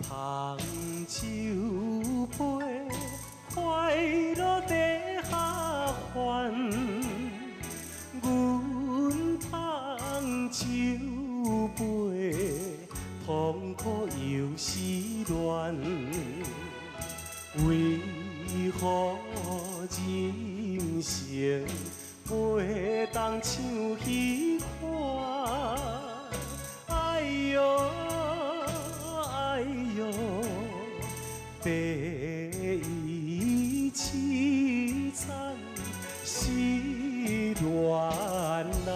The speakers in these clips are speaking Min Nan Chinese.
捧酒杯，快樂地下凡。阮捧酒杯，痛苦又失戀。為何人生袂當像彼款？哎喲，哎喲，白衣凄慘失戀人。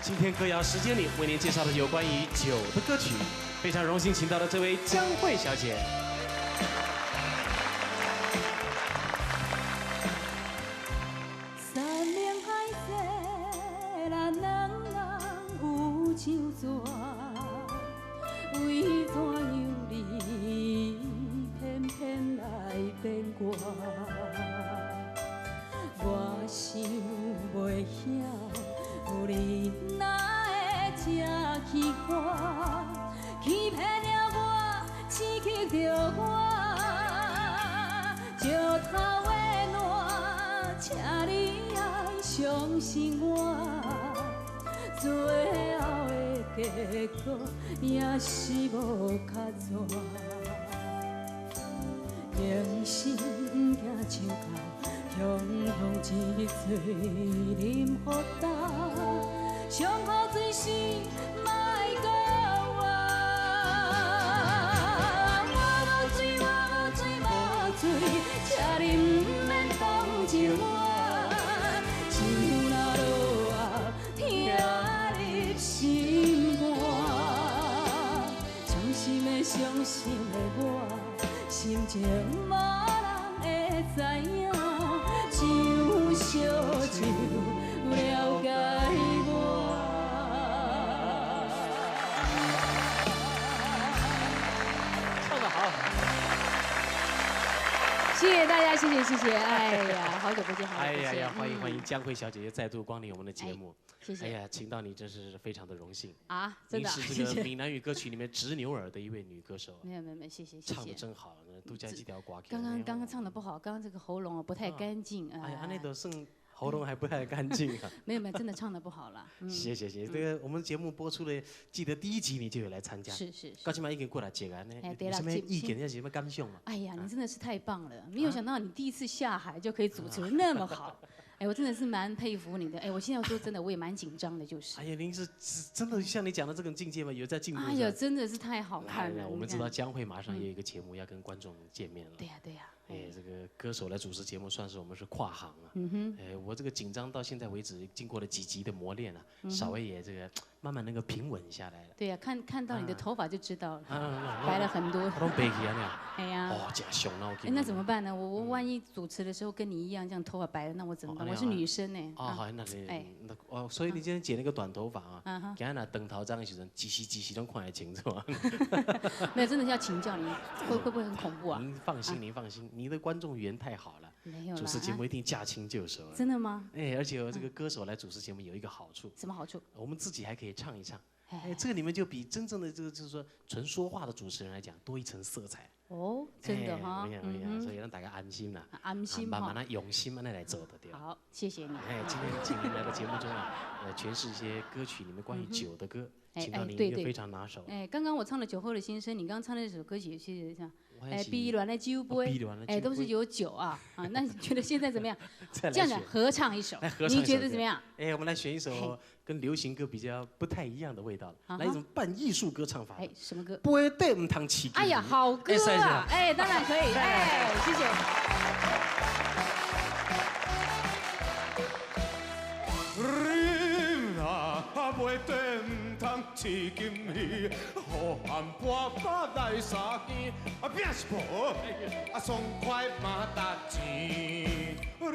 今天歌謠時間裡為您介紹的有關於酒的歌曲，非常榮幸請到了這位江蕙小姐。山盟海誓，咱兩人有像紙，為怎樣你偏偏來變我？我想袂曉，你哪會這欺我？欺騙了我，刺激著我，石頭的爛，請你愛相信我，最後的結果也是無卡紙。用心不驚唱到，雄雄一醉饮予干，上好醉是莫阁活。我無醉，我無醉，無醉，請你毋免同情我。酒若落喉，疼入心肝。傷心的，傷心的我，心情無人會知影，只有燒酒了解我。唱得好。謝謝大家，謝謝謝謝，哎呀，好久不見，好久不見。哎呀呀，歡迎歡迎江蕙小姐姐再度光臨我們的節目。謝謝。哎呀，請到你真是非常的榮幸。啊，真的。您是這個閩南語歌曲裡面執牛耳的一位女歌手。沒有沒有沒有，謝謝謝謝。唱得真好，都加幾條歌。剛剛唱得不好，剛剛這個喉嚨不太乾淨。哎呀，那都剩喉嚨還不太乾淨啊。沒有沒有，真的唱得不好了。謝謝謝謝，這個我們節目播出的，記得第一集你就有來參加。是是。到這擺已經過來一個呢，有什麼意見，有什麼感想嘛？哎呀，你真的是太棒了！沒有想到你第一次下海就可以主持那麼好。哎，我真的是蠻佩服你的。哎，我現在說真的，我也蠻緊張的，就是。哎呀，您是真的像你講的這種境界嗎？有在進步。哎呀，真的是太好看了。我們知道江蕙馬上也有一個節目要跟觀眾見面了。對呀對呀。哎，這個歌手來主持節目，算是我們是跨行啊。嗯哼。哎，我這個緊張到現在為止，經過了幾集的磨練啊，稍微也這個慢慢能夠平穩下來了。對呀，看到你的頭髮就知道了，白了很多。都白起啊！哎呀。哦，真熊啊！哎，那怎麼辦呢？我萬一主持的時候跟你一樣，這樣頭髮白了，那我怎麼辦？我是女生呢。哦，好，那你那哦，所以你今天剪那個短頭髮啊，今日若長頭鬃的時陣，一時一時攏看會清楚啊。沒有，真的要請教你，會不會很恐怖啊？您放心，您放心，你的觀眾緣太好了，沒有。主持節目一定駕輕就熟。真的嗎？哎，而且這個歌手來主持節目有一個好處。什麼好處？我們自己還可以唱一唱。哎，這個你們就比真正的這個就是說純說話的主持人來講多一層色彩。哦，真的哈，所以讓大家安心啦，安心慢慢的用心慢慢來做的對。好，謝謝你。哎，今天請您來到節目中啊，詮釋一些歌曲裡面關於酒的歌，請到您也非常拿手。哎，剛剛我唱的《酒後的心聲》，你剛剛唱的那首歌曲是像，哎，碧巒的酒杯，哎，都是有酒啊啊，那你覺得現在怎麼樣？這樣子合唱一首，你覺得怎麼樣？哎，我們來選一首跟流行歌比較不太一樣的味道，來一種半藝術歌唱法。哎，什麼歌？杯底毋通飼。哎呀，好歌啊！哎，當然可以，哎，謝謝。啉啊，杯底毋通飼金魚，好漢盤腹來相見，啊餅是無，啊爽快嘛值錢。啉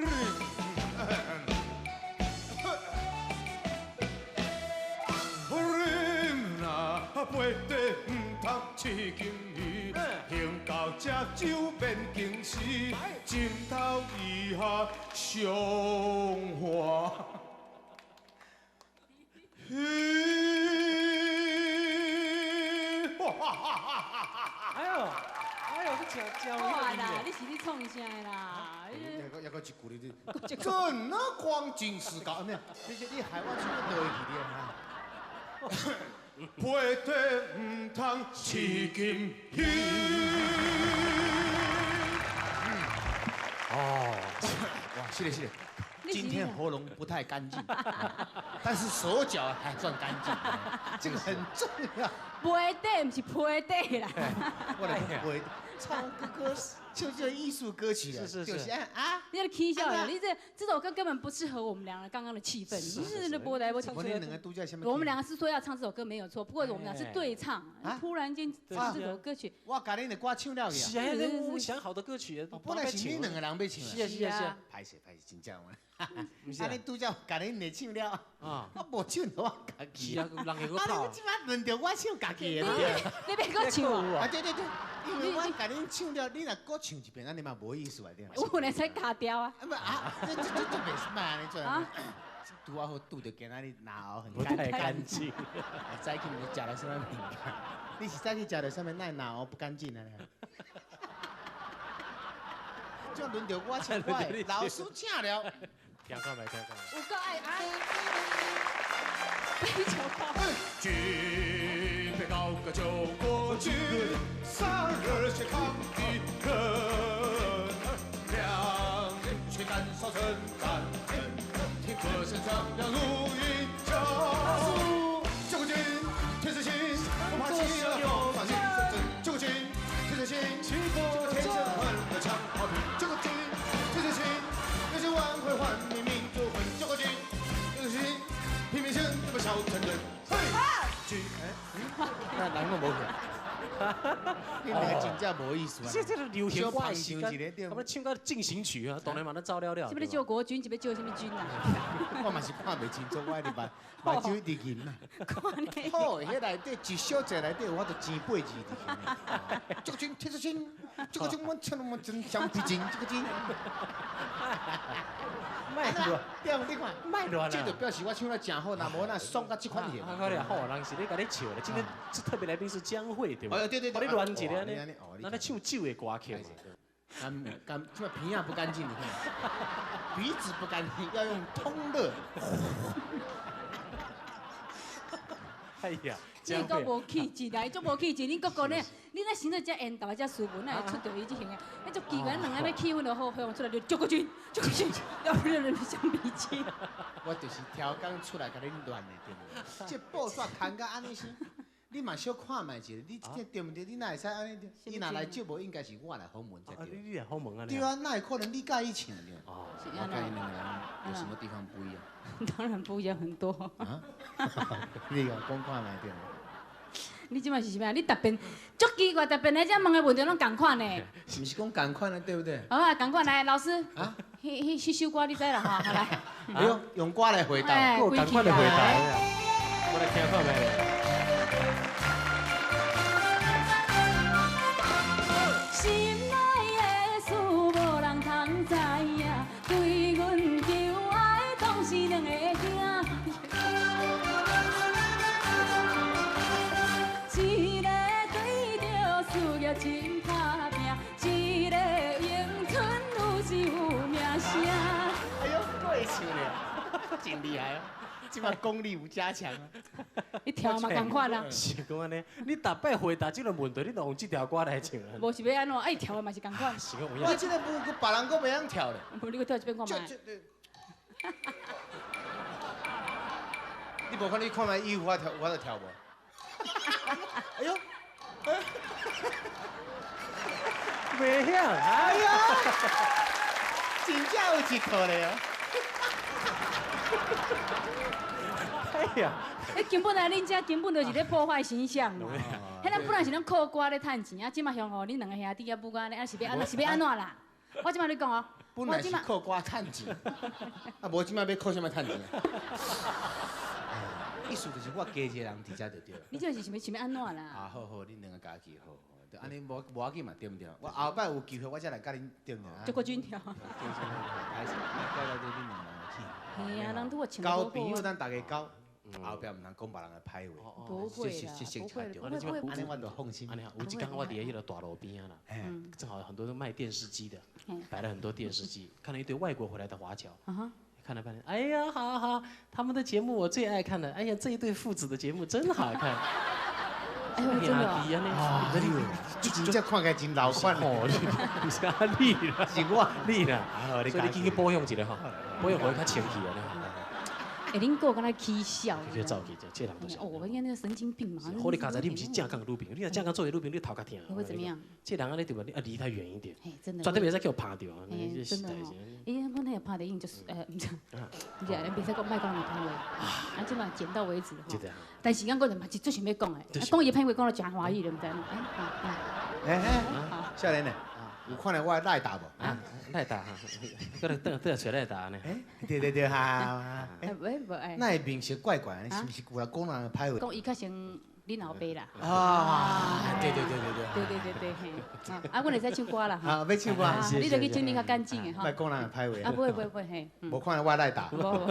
啊，杯底毋通飼金魚，行到這酒免驚死，枕頭以下上歡喜。哎呦，哎呦，你真真哇啦，你是咧创啥的啦？还阁一句你，怎么光景是高？没有，你害我唱倒去你啊！皮底毋通饲金鱼。哦，哇，是的，是的。今天喉咙不太干净，但是手脚还算干净，这个很重要。皮底不是皮底啦。我来皮唱歌歌，就这艺术歌曲是是是。就是啊，你在起笑呀？你这首歌根本不适合我们两个刚刚的气氛。你是播来播唱。我们两个度假什么？我们两个是说要唱这首歌没有错，不过我们俩是对唱。突然间唱这首歌曲，我共恁的歌唱了去。是啊，我想好的歌曲，本来是你两个人欲唱。是啊是啊是啊。歹势歹势，真正。啊！你拄则共恁的唱了，我无唱著我家己。是啊，人会阁跑。啊！你这摆轮著我唱家己的。你欲阁唱啊？啊对对对，因为我共恁唱了，你若阁唱一遍，按呢嘛无意思啊对。我本来使卡掉啊。啊不啊，这这这袂使嘛按呢做。啊。拄仔好拄著今仔日咙喉很不太干净。早起毋是食了啥物物件？你是早起食了啥物？哪会咙喉不干净啊？这轮著我唱，我的老师请了。听看觅，听看觅。有够爱啊！啤酒泡。举杯高歌救国军，三热血抗敌人，两拳干烧成战，听歌声响亮如云霄。救国军，铁石心，不怕饥饿风霜，救国军，铁石心，救国天下欢乐强和平，救国军，铁石心。热血挽回还民民族魂，救国军，救国军，拼命生，这个小城镇。嘿，军，那人拢无去，你两个真正无意思啊！这这流行歌时间，我们唱个进行曲啊，当然嘛，咱走了了。是欲救国军，是欲救啥物军啊？我嘛是看袂清楚，我一直目目睭一直银啊。好，彼内底一小节内底，我都钱八字伫去。这个军，铁石心，这个军，我唱那么真橡皮筋，这个军。莫乱，对，你看，莫乱啊！这就表示我唱得真好，若无那爽到这款型。啊，好，人是咧共你笑咧。今天这特别来宾是江蕙，对吧？哦，对对对。你乱一个呢？那咧唱旧的歌曲。干干，这鼻仔不干净，你看，鼻子不干净，要用通乐。哎呀，你阁无气质啦，伊足无气质。你阁讲咧，你若生做遮缘投，遮斯文，哪会出著伊这型的？彼足奇怪，两个欲气氛就好，向出来就救国军，救国军，要不然橡皮筋。我就是超工出来共恁乱的，对无？这布煞牵甲按呢生，你嘛小看觅一下，你这对毋对？你哪会使按呢？伊若来节目，应该是我来访问才对。你来访问啊？对啊，哪会可能你佮意唱对？哦，我佮𪜶两个人有什么地方不一样？当然不一样很多。啊？你讲讲看觅对无？你这摆是啥物？你特别足奇怪，特别来遮问的问题拢仝款呢？是毋是讲仝款啊？对不对？好啊，仝款来，老师。啊？彼彼首歌你知啦吼？好来。哎呦，用歌来回答。仝款的回答。我来听看觅。心内的事无人通知影，对阮求爱当是两个囝。一个对着事业真打拼，一个咏春有时有名声。哎呦，阁会唱咧，真厉害哦！这摆功力有加强啊！你跳嘛仝款啊？是讲按呢，你逐摆回答这个问题，你都用这条歌来唱啊？无是欲按怎？啊，伊跳的嘛是仝款。是讲有影。我这个舞，别人阁袂晓跳咧。无，你阁跳一遍看觅。你无看你看觅伊有法跳，有法度跳无？哎呦！袂晓，哎呀！真正有一套咧哦！哎呀！欸，根本啊，恁这根本就是咧破坏形象嘛。彼咱本来是拢靠歌咧趁钱，啊，这马向吼，恁两个兄弟仔母仔咧，啊是欲按怎是欲按怎啦？我这马咧讲哦，本来是靠歌趁钱，啊，无这马欲靠啥物趁钱？意思就是我加一个人伫遮就对了。你这是想欲想欲按怎啦？啊，好好，恁两个家己好，就按呢无无要紧嘛，对毋对？我后摆有机会，我才来佮恁对毋对？祝国军跳。开始，带来对恁两个人去。嘿啊，人拄我唱交朋友，咱逐家交。後壁毋通講別人的歹話。不會啦，不會，不會。按呢我就放心。按呢，有一工我佇彼个大路邊仔啦，正好很多都賣電視機的，擺了很多電視機，看到一堆外國回來的華僑，看了半天，哎呀，好好，他們的節目我最愛看的，哎呀，這一對父子的節目真好看。哎呦，真的。哎呦，真正看起來真老款哦，你是啊你啦，是我你啦，所以你去保養一下吼，保養會較清氣啊。欸，恁哥敢若起笑？去走去，這人就是。哦，我應該那個神經病嘛。好，你剛才你毋是正港女朋友，你若正港做女朋友，你頭殼疼。會怎麼樣？這人按呢對無？你啊離他遠一點。真的。絕對袂使叫拍著。真的哦。欸，阮彼个拍電影就是，毋是，毋是，袂使講，莫講那麼歹話。啊，這馬剪到為止。但是講講就嘛是最想欲講的，講伊歹話講到誠歡喜，你毋知影？哎哎，少年的，有看著我的賴打無？啊，賴打哈，閣來轉轉來揣賴打呢？對對對，哈。喂，無哎。那會面色怪怪，是毋是有人講人的歹話？講伊較像恁老爸啦。啊，對對對對對。對對對對，嘿。啊，阮會使唱歌啦。啊，欲唱歌。你著去整理較乾淨的哈。莫講人的歹話。啊，不會不會不會，嘿。無看著我賴打。無無。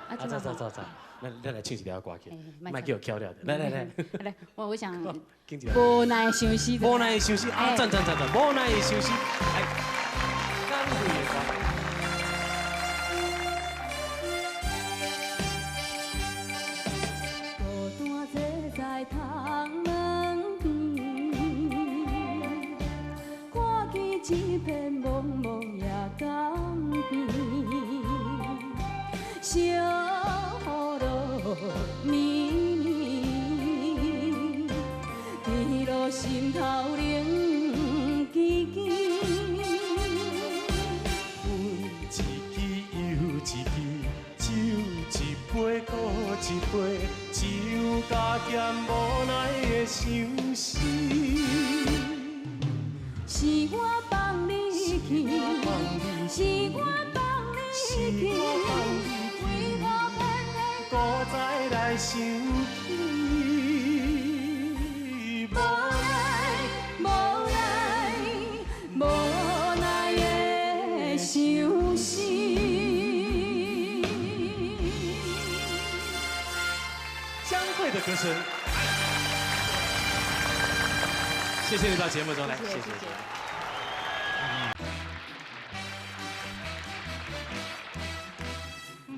啊，走走走走。咱來唱一條歌曲，莫叫我翹了。來來來，來，我想無奈相思，無奈相思啊！讚讚讚讚，無奈相思。來，江蕙的歌。孤單坐在窗門邊，看見一片茫茫野江邊，小雨落暝暝，滴落心頭冷吱吱。阮一支又一支，酒一杯阁一杯，酒加减無奈的相思。是我放你去，是我放你去。搁再來想起，無奈，無奈，無奈的相思。江蕙的歌聲，謝謝你到節目中來，謝謝。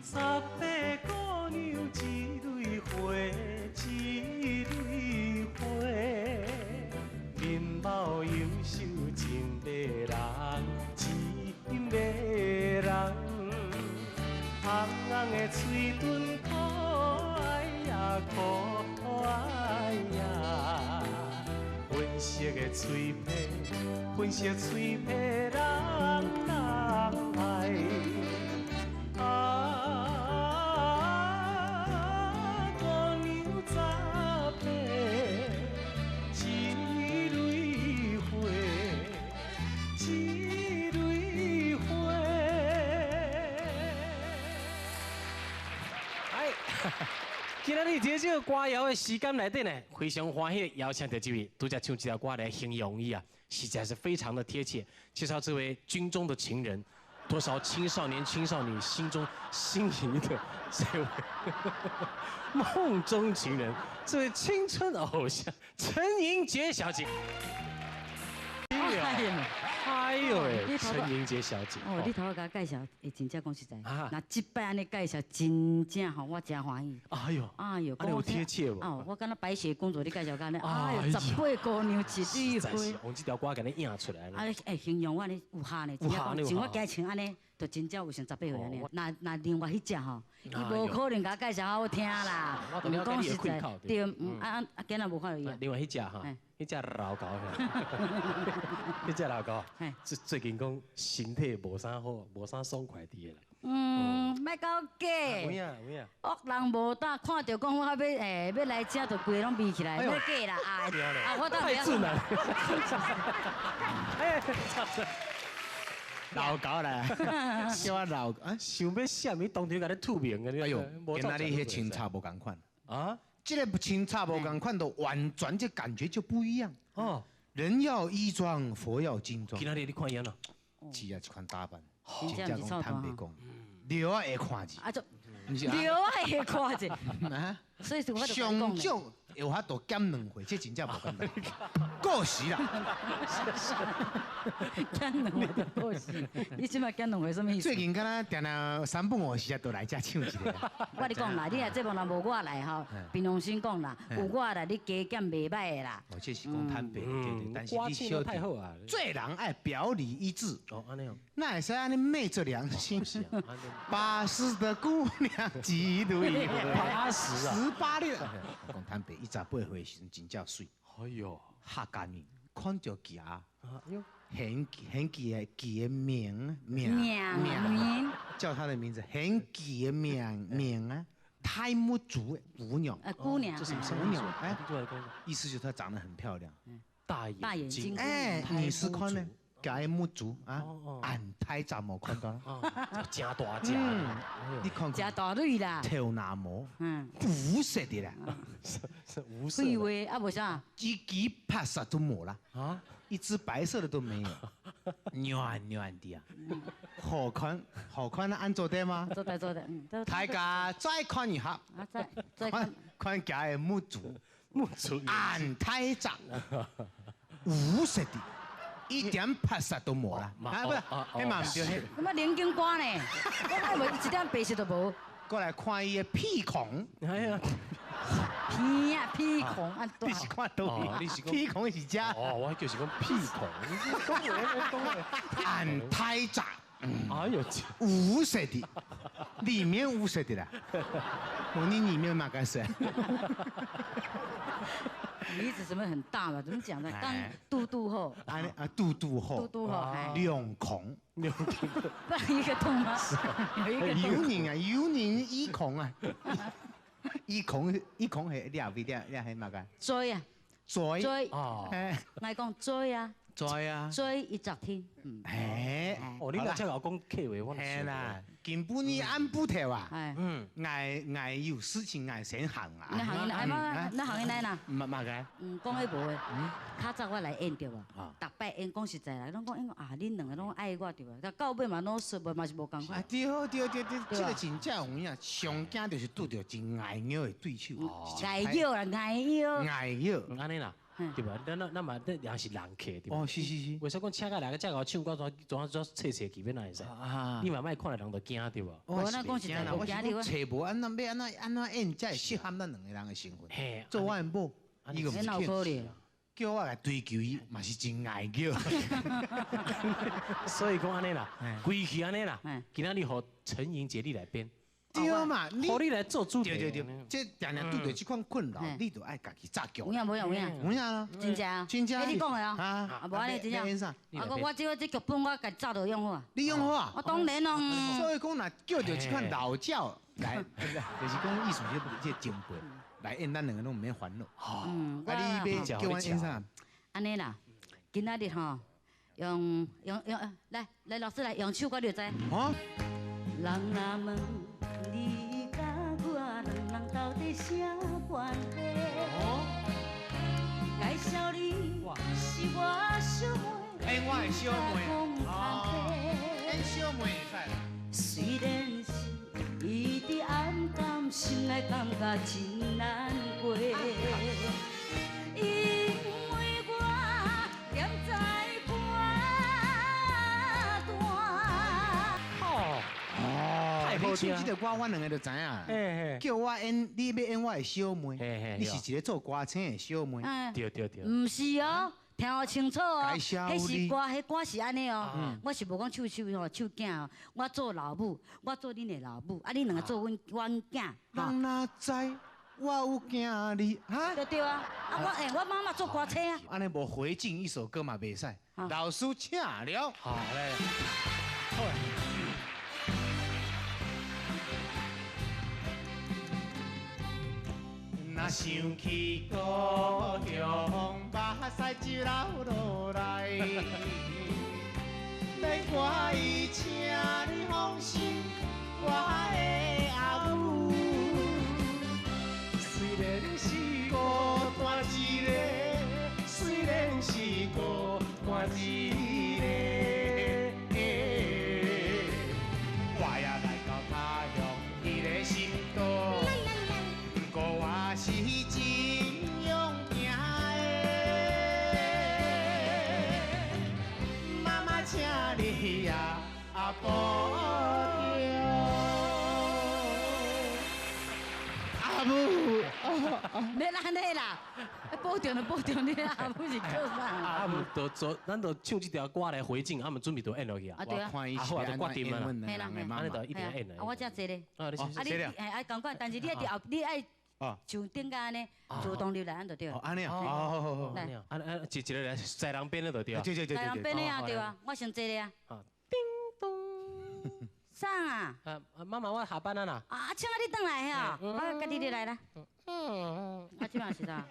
十八姑娘一蕊花，一蕊花，面貌优秀真迷人，真迷人。红红的嘴唇可愛呀，可愛呀，粉色的喙皮，粉色喙皮人人愛。啊，姑娘十八，一蕊花，一蕊花。哎，今仔日伫这个歌谣的時間內底呢，非常歡喜邀請到這位，拄才唱這條歌來形容伊啊，實在是非常的貼切。介紹這位軍中的情人。多少青少年、青少女心中心儀的這位夢中情人，這位青春偶像陳盈潔小姐。哎呦喂，陳盈潔小姐。哦，你頭仔共我介紹，會真正講實在，若這擺按呢介紹，真正予我誠歡喜。哎呦，哎呦，按呢有貼切無？哦，我敢若白雪公主，你介紹按呢，哎呦，十八姑娘一蕊花。用這條歌共你映出來。啊，會形容我按呢有下呢，真正像我今日穿按呢，就真正有像18歲按呢。若另外彼隻吼，伊無可能共我介紹好聽啦。我都了解你的開口。對，啊啊，今仔無看著伊。另外彼隻哈。彼隻老狗，彼隻老狗，最近講身體無啥好，無啥爽快佇個啦。嗯，莫講假。有影有影。惡人無膽，看著講我欲欸欲來遮，就規个攏眯起來，莫假啦，啊啊！我太準啦。哎，老狗啦，叫我老狗，啊，想欲啥物當場共你吐名个。哎呦，今仔日彼穿插無仝款啊。這个穿插無仝款，就完全這感覺就不一樣。哦，人要衣裝，佛要金裝。今仔日你看伊按怎？是啊，這款打扮，真正講坦白講，尿仔會看字。啊，就毋是啊？对，我会看者。啊，所以我就上少有法度减两岁，这真正无简单。过时啦。减两岁就过时，你这摆减两岁什么意思？最近敢若定定三不五时啊，都来遮唱一个。我跟你讲啦，你若节目若无我来吼，凭良心讲啦，有我来，你加减袂歹的啦。哦，这是讲坦白，对对，但是你小太好啊。做人爱表里一致。哦，按呢哦。那会使按呢昧着良心？80的姑娘几对？ 80啊？ 18了。讲坦白，伊18岁时阵真正媠。哎呦，客家人看著行，很很记的记的名名名，叫他的名字，很记的名名啊，泰木族姑娘，姑娘，这什么姑娘？哎，意思就是她长得很漂亮，大眼睛，哎，你是看呢？解木族啊，按胎杂毛看到啦，真大只，你看，真大蕊啦，头那毛，无色的啦，无色。废话啊，无啥，一支白色都没啦，啊，一只白色的都没有，软软的啊，好看，好看啊，按做对吗？做对做对，大家再看一下，啊，再再看，看解木族，木族，按胎杂，无色的。一点白色都无啦，啊不是，彼嘛毋对。什么灵金瓜呢？我以为一点白色都无。过来看伊的屁孔。哎呀，屁啊屁孔啊！你是看佗位？屁孔是遮。哦，我就是讲屁孔。按胎杂。哎呦，无色的，里面无色的啦。我你里面嘛该是。鼻子怎么很大嘛？怎么讲的？刚肚肚厚。啊肚肚厚。肚肚厚。两孔。两孔。不然一个洞吗？有一个洞。有人啊，有人一孔啊。一孔一孔系两位两两系嘛个？追啊。追。追。哦。我讲追啊。追啊。追一十天。哎。哦，你若这老讲客话，我系啦。根本你按不头啊！嗯，爱爱有事情爱先行啊。那行来嘛？那行来啦？嘛嘛个？嗯，讲彼无的。较早我来演对无？逐摆演讲实在啦，拢讲演啊，恁两个拢爱我对无？但到尾嘛拢说无嘛是无仝款。啊对对对对，这个真正有影，上惊就是拄著真硬腰的对手。硬腰啦，硬腰。硬腰。按呢啦。对吧？咱咱咱嘛，咱也是人客对吧？哦，是是是。为啥讲请到来个遮𠢕唱歌，怎怎怎切切去，欲哪会使？你嘛莫看来人就惊对无？我那讲实在无惊你。我找无按怎欲按怎按怎演才会适合咱两个人的身份。做我的某，伊个毋是叫我来追求伊，嘛是真爱叫。所以讲按呢啦，规气按呢啦。今仔日予陈盈洁你来编。对嘛，予你来做主题。对对对，这常常拄著这款困扰，你就爱家己炸叫。有影无影有影？有影啊！真正啊！真正。欸，你讲的啊？啊，无按呢真正。啊，我这这剧本我家己早就用好啊。你用好啊？我当然咯。所以讲，若叫著这款老鸟来，就是讲意思这这前辈来演，咱两个拢毋免烦恼。嗯。啊，你欲叫阮演啥？按呢啦，今仔日吼，用用用，来来，老师来用手歌你就知。哦。人若问你佮我两人到底啥关系？介绍你是我小妹，哎，我的小妹，哦，演小妹会使。虽然是一直暗淡，心内感觉真难过，因为我踮在歌单。你唱这个歌，阮两个就知影。叫我演，你欲演我的小妹，你是一个做歌星的小妹。对对对。毋是哦，听我清楚哦。彼是歌，彼歌是按呢哦。我是无讲唱手吼，唱囝哦。我做老母，我做恁的老母，啊，恁两个做阮囝。人若知我有惊你，哈？对对啊，啊我欸，我妈妈做歌星啊。按呢无回敬一首歌嘛袂使。老师请了。好嘞。好。若想起故乡，目屎就流落来。难怪伊，请你放心，我的阿母。虽然是孤单一个，虽然是孤单一个，我也来到他乡，彼个时免按呢啦，保重就保重你阿母是叫啥？啊，毋就做，咱就唱這條歌來回敬，啊，毋準備就演落去啊。啊對啊。看伊是按怎演阮兩人的媽媽。按呢就一定要演啊，我遮坐咧。啊，你啊你，嘿，啊仝款，但是你愛佇後，你愛像頂間按呢，自動入來按就對。哦，按呢啊，好好好。來，啊啊，一一个來在人邊咧就對啊。對對對在人邊的啊，對啊，我先坐咧啊。叮咚。啥啊？啊，媽媽，我下班啊啦。啊，阿青啊，你轉來吼，我家己入來啦。嗯。啊，這擺是啥？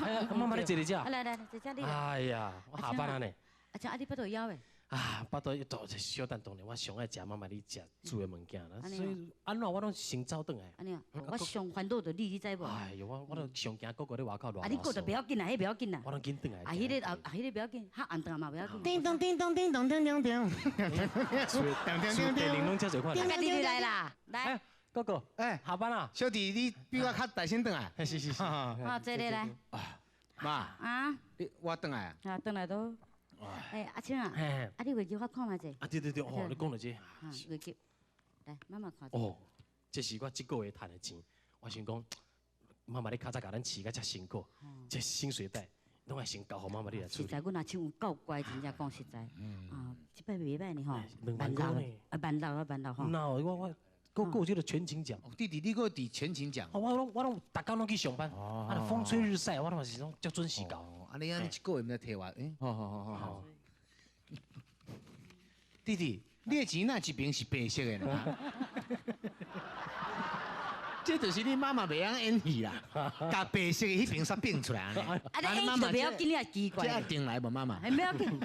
哎，媽媽你坐佇遮。啊，來來來，坐遮你。哎呀，我下班啊呢。阿青啊，你腹肚枵的。啊，腹肚肚小等當然，我上愛食媽媽你食煮的物件啦，所以按怎我攏先走轉來。按呢，我上煩惱就你，你知無？哎呦，我都上驚哥哥咧外口亂。啊，你過就袂要緊啦，彼袂要緊啦。我攏緊轉來。啊，彼个啊，彼个袂要緊，較暗頓嘛袂要緊。叮咚叮咚叮咚叮咚叮。叮叮叮叮，攏遮濟款。家己來啦，來。哥哥，哎，下班啦。小弟，你比我較大聲轉來。是是是。好，坐咧來。媽。啊。你我轉來啊。啊，轉來都。哎，阿青啊，啊，你月球我看覓者。啊，對對對，哦，你講著這。啊，月球，來，媽媽看。哦，這是我這個月賺的錢，我想講，媽媽你較早共咱飼甲遮辛苦，這薪水袋攏愛先交予媽媽你來處理。實在，阮阿青有夠乖，真正講實在。啊，這擺袂歹呢吼。兩萬塊呢。啊，萬六啊，萬六吼。那我我。閣閣有這个全勤獎。弟弟，你閣佇全勤獎？我攏我攏逐工攏去上班，啊，風吹日曬，我攏嘛是攏足準時到。啊，你按呢一個月毋知提偌？欸，好好好好好。弟弟，你的錢哪一邊是白色的呢？這就是你媽媽袂曉演戲啦，共白色的彼邊煞變出來按呢。啊，你演戲就袂要緊，你也奇怪。這愛定來無媽媽？袂要緊。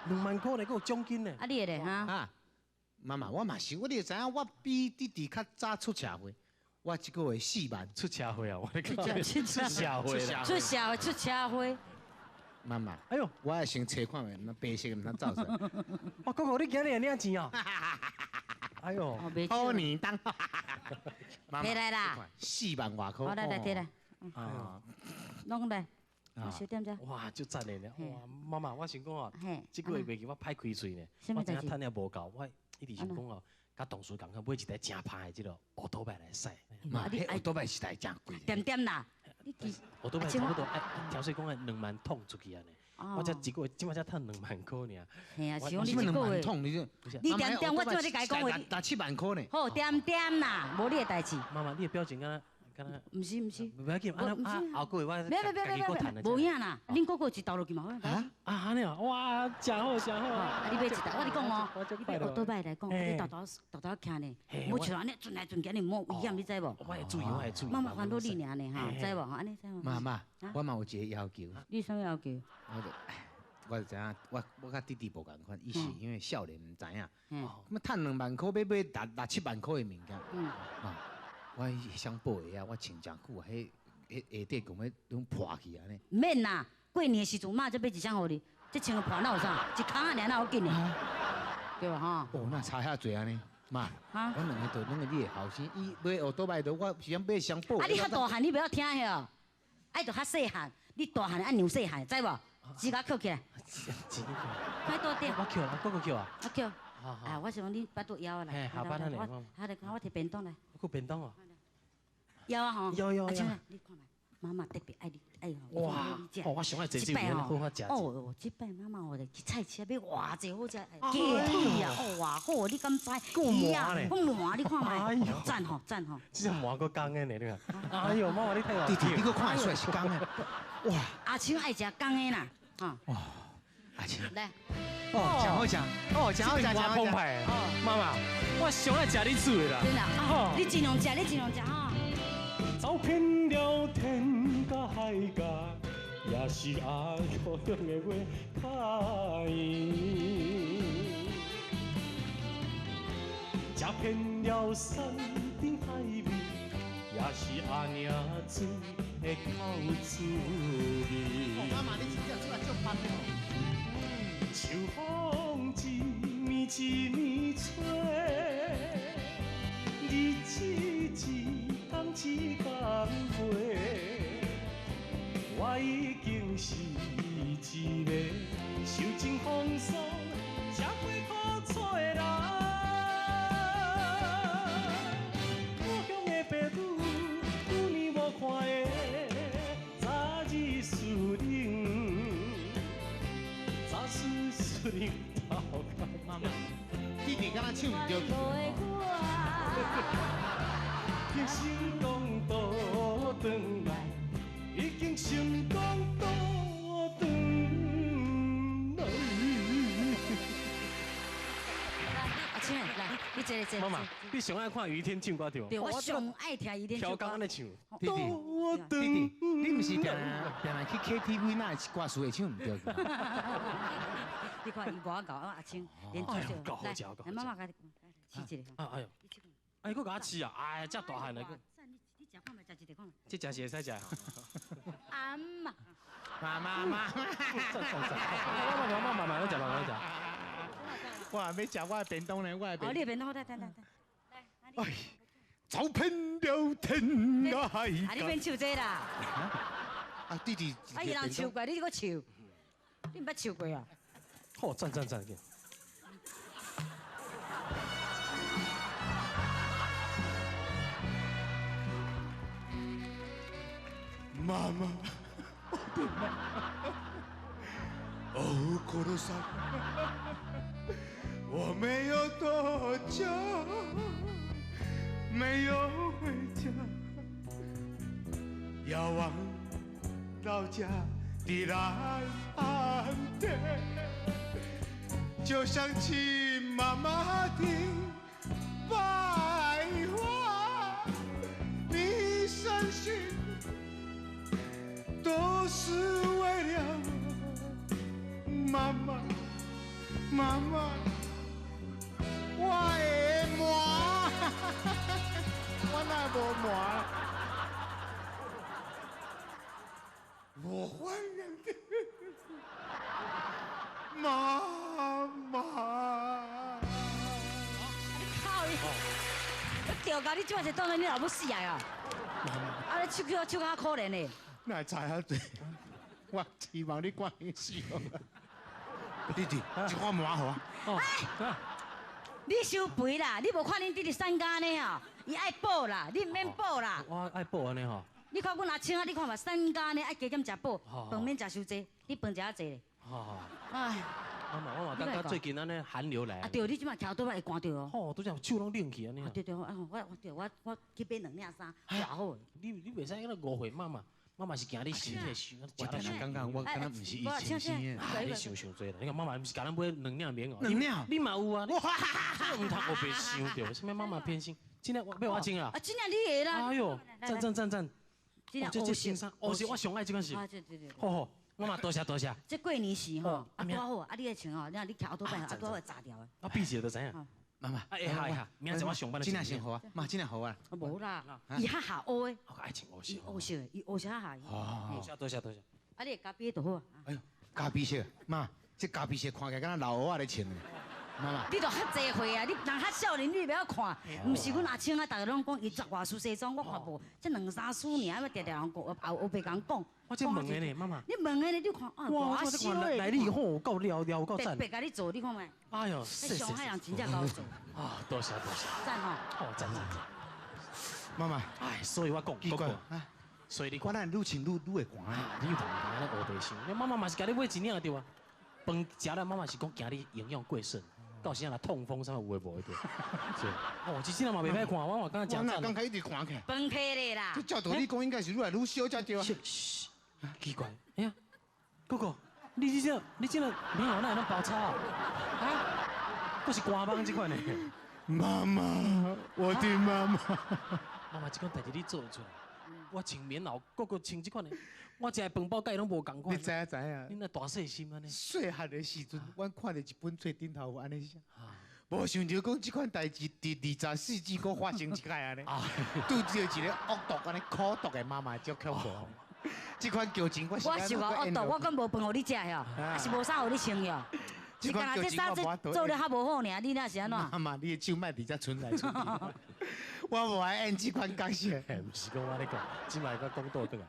2萬塊呢，閣有獎金呢。啊，你的咧哈？啊，媽媽，我嘛是，我你知影，我比弟弟較早出社會，我這個月4萬出社會啊！我講出社會啦，出社會出社會。媽媽，哎呦，我愛先揣看覓，那白色的毋通走出來。哇，哥哥，你今日會領錢啊？哎呦，好年當。提來啦，4萬外塊。好來來提來。啊，攏來，小點鐘。哇，足讚的呢！哇，媽媽，我想講啊，這個月袂記我歹開喙呢，我知影趁也無夠，我一直想講哦，佮同事仝款買一台誠歹的這个奧多擺來駛。媽，彼奧多擺實在誠貴。點點啦，你記。奧多擺差不多，哎，聽說講愛2萬桶出去按呢。我才一個月，這擺才趁2萬塊爾。嘿啊，是講你一個月。你點點，我這擺你共伊講話。六七萬塊呢。好，點點啦，無你的代誌。媽媽，你的表情敢若敢若。毋是毋是。袂要緊，啊啊，後個月我別別別別別，無影啦，恁哥哥一投落去嘛好。啊啊，按呢啊，哇，誠好誠好。啊，你買一台，我跟你講哦，你買奧多擺來講，你沓沓沓沓徛呢，莫像按呢轉來轉去，按呢莫危險，你知無？我會注意，我會注意。媽媽煩惱你爾呢哈，知無？按呢知無？媽媽，我嘛有一個要求。你啥物要求？我就知影，我佮弟弟無仝款，伊是因為少年毋知影，咁趁2萬塊欲買六七萬塊的物件，啊，我彼雙布鞋啊，我穿誠久啊，彼彼下底講欲攏破去按呢。毋免啦，過年的時陣媽才買一雙予你，這穿個破哪有啥？一空仔爾哪有緊的？對吧？吼。哦，哪差遐濟按呢？媽，阮兩個就攏是你的後生，伊買奧多擺都我是想買雙布。啊，你較大漢，你袂曉聽曉？愛著較細漢，你大漢愛讓細漢，知無？錢共扣起來，快多點。我扣啊，哥哥扣啊。我扣。啊，我想講你腹肚枵啊啦。嘿，下班啊我，我提便當來。閣便當哦。枵啊吼。枵枵。阿青，你看覓，媽媽特別愛你，愛吼。哇！哦，我上愛坐這邊，好好食。哦，這擺媽媽哦，去菜市買偌濟好食，雞腿啊，哦，偌好，你敢知？夠麻咧。夠麻，你看覓？讚吼，讚吼。這麻閣工的呢，你看。哎呦，媽媽你睇下。弟弟，你閣看會出來是工的。哇！阿青愛食工的啦，啊！哇！阿青來。哦，誠好食，哦，誠好食，誠好食。媽媽，我上愛食你煮的啦。真的啊！你盡量食，你盡量食吼。走遍了天甲海角，也是阿故鄉的話較圓。食遍了山珍海味，也是阿娘煮的口滋味。媽媽，你真正煮啊足棒的哦。秋風一暝一暝吹，日子一天一天過，我已經是一個受盡風霜、吃過苦楚的人。故鄉的白女，舊年無唱唔著。已经成功倒转来，已经成功倒转来。阿青，来，你坐坐。妈妈，你上爱看余天唱歌对无？对，我上爱听余天唱歌。调工按呢唱。弟弟，弟弟，你毋是定定去 KTV，哪会歌词会唱毋著？你看伊偌𠢕啊，阿青，连做来，来妈妈共你试一下。啊哎呦，哎，阁共我试啊！哎，遮大汉了，你食看觅，食一个看觅。这食是会使食。阿妈。妈妈妈。赞赞赞！妈妈妈妈慢慢食，慢慢食。我还欲食我的便当呢，我的便当。哦，你的便当好，等等等。来，哎，走遍了天涯海角。啊，你免唱这啦。啊，弟弟。啊，伊人唱过，你阁唱，你毋捌唱过啊？好，赞赞赞！妈妈，我的妈妈，哦，苦鲁桑，我没有多久没有回家，遥望老家的蓝天，就想起妈妈的白话，你伤心都是为了我，妈妈，妈妈，我的麻，我哪无麻？我欢迎的妈妈。你靠伊！你掉到你这摆是当做你老母死啊！啊，你手叫手较可怜的。哪会知遐济？我希望你赶紧死。弟弟，这款麻好啊。哎，你伤肥啦！你无看恁弟弟瘦甲按呢吼？伊爱补啦，你毋免补啦。我爱补按呢吼。你看阮阿青啊，你看嘛，瘦甲按呢，爱加减食补，饭免食伤济，你饭食较济咧。好好。哎。我嘛我嘛感觉最近按呢寒流来。啊对，你这摆徛倒摆会寒著哦。吼，拄才手拢冷去按呢。对对，啊我我对我我去买两领衫，偌好。你袂使按呢误会妈妈。妈妈是惊你身体伤，我定定感觉我敢若毋是以前生的。你想伤济啦！你看妈妈毋是共咱买两领棉袄，两领，你嘛有啊？哇！这毋通乌白想著，啥物妈妈偏心？真的，我欲我穿啊！啊，真正你的啦！哎哟，赞赞赞赞！这这新衫，哦是我上爱这款是。啊，对对对。好好，妈妈多谢多谢。这过年时吼，啊拄好，啊你爱穿吼，你你徛倒摆，啊拄好会炸掉的。啊，闭一下就知影。妈妈，哎呀哎呀，明仔我上班的。真正先好啊，妈真正好啊。无啦，伊较下乌的。我爱穿乌色。伊乌色的，伊乌色较下。多谢多谢多谢。啊，你咖啡就好啊。哎呦，咖啡色，妈，这咖啡色看起来敢若老蚵仔咧穿的。妈妈，你都较济岁啊，你人较少年，你袂晓看。毋是阮阿青啊，逐个拢讲伊十外束西装，我看无，这两三束尔，啊，定定人讲，后后白共讲。我这问的呢，妈妈。你问的呢，你看啊，哇，这看来历吼，够了了够赞。白共你做，你看觅。哎呦，上海人真正𠢕做。啊，多谢多谢。赞吼。哦，赞赞赞。妈妈，哎，所以我讲，奇怪啊，所以你我哪愈穿愈会寒啊？你有通安呢乌白想，你妈妈嘛是共你买一领对啊？饭食了，妈妈是讲惊你营养过剩。到时阵痛风啥物有的无的对。是。哦，这真嘛袂歹看，我嘛感觉真赞。我刚开一直寒起来。饭批的啦。这照道理讲应该是愈来愈少才对啊。奇怪，哎呀，哥哥，你这你这个棉袄哪会拢包草啊？啊？阁是官网这款的。妈妈，我的妈妈。妈妈，这款代志你做得出来？我穿棉袄，阁阁穿这款的，我食的饭包佮伊拢无仝款。你知影知影？你若大细心按呢？细汉的时阵，阮看著一本册顶头有按呢写，无想著讲这款代志伫24世纪阁发生一摆按呢。拄著一个恶毒按呢苦毒的妈妈，足恐怖。这款剧情我我是偌恶毒，我阁无饭予你食哟，还是无衫予你穿哟。是干焦这衫这做了较无好尔，你那是按怎？妈妈，你的手莫伫遮伸来伸去。我无爱演这款角色。毋是讲我咧讲，这摆阁讲倒转来。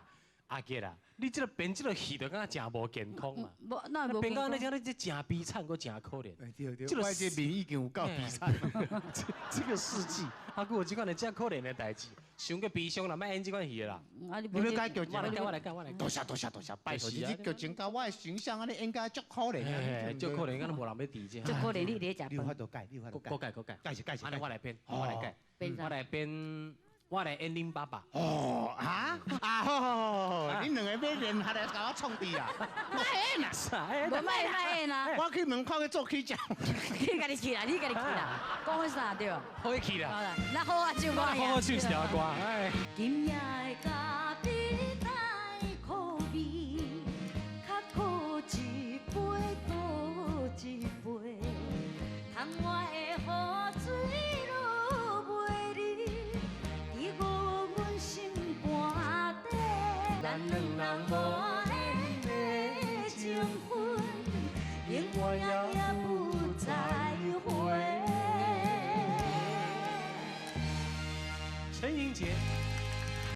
阿杰啊，你這个编这个戏就感觉真无健康嘛。无，那无编到你听你这真悲惨，阁真可怜。对对，我这面已经有够悲惨。这个世纪，啊，阁有这款的遮可怜的代志，伤过悲伤啦，莫演这款戏啦。你欲改剧情？我来改，我来改，我来改。多谢多谢多谢，拜托你这剧情佮我的形象按呢演甲足可怜，足可怜，敢若无人欲伫遮。足可怜，你咧食饭。你有法度改，你有法度改。阁改阁改，改是改是。按呢我来编，我来改，我来编。我来演恁爸爸。哦，啊啊好好好，恁两个欲联合来共我创治啊？莫演啊！无莫莫演啊！我去门口去做起食。你家己去啦，你家己去啦，讲啥对？好去啦。那好啊，唱歌好好唱一条歌。哎。今夜的咖啡带苦味，较苦一杯倒一杯，窗外的雨水落袂离，伫阮心肝底。咱两人无缘的情分，永远也不再回。陈盈洁。